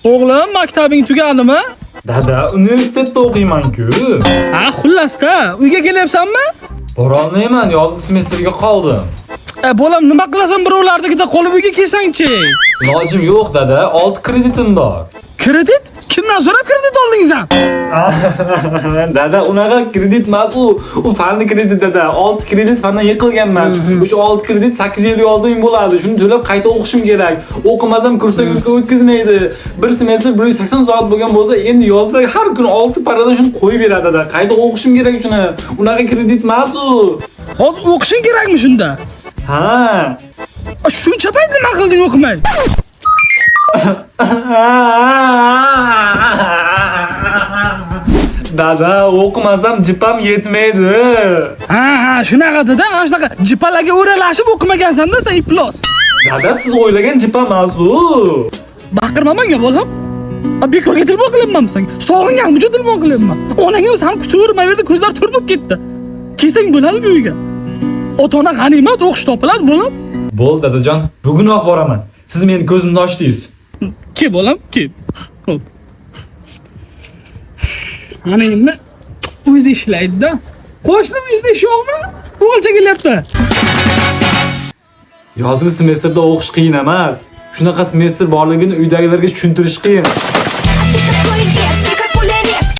O'g'lim, maktabing tugadimi? Dada, universitetda o'qiyman-ku. Ha, xullas-da, uyga kelyapsanmi? Borolmayman, yozgi semestrga qoldim. E, bolam, nima qilasan birovlarnikida qolib uyga kelsangchi? Ilojim yo'q, dada, 6 kreditim bor. Kredit? Kimdan so'rab kredit olding sen? Dada, unaqa kredit emas u. U fanni kredit, dada. 6 kredit fandan yiqilganman. O'sha 6 kredit 856 ming bo'ladi. Shuni to'lab qayta o'qishim kerak. O'qimasam kursdan kursga o'tkazmaydi. Bir semestr 180 soat bo'lgan bo'lsa, endi yozda har kuni 6 paradan shuni qo'yib beradi, dada. Qayta o'qishim kerak shuni. Unaqa kredit emas u. Hozir o'qishing kerakmi shunda? Ha. A, shuncha payt nima qilding o'qimay? Dada, o'qimasam jipam yetmaydi. Ha, ha, shunaqa dada, ana shunaqa jipalarga o'ralashib o'qimagansan-da sen iflos. Dada, siz o'ylagan jipa emas u. Baqirma menga bolam. A, bekorga telefon qilyapman senga. Sog'ingan uchun telefon qilyapman. Onang ham seni kutavermay yerda ko'zlari to'r bo'lib ketdi. Kelsang bo'ladi bu uyga. Ota-ona g'animat, o'qish topiladi bolam. Bo'ldi, dadajon, bugunoq boraman. Siz meni ko'zimni ochdingiz. Ke bolam, ke. Xo'p. Ana endi o'zi ishlaydi-da. Qo'shni uyida ish yo'qmi? O'g'ilcha kelyapti. Yozgi semestrda o'qish qiyin emas. Shunaqa semestr borligini uydagilarga tushuntirish qiyin.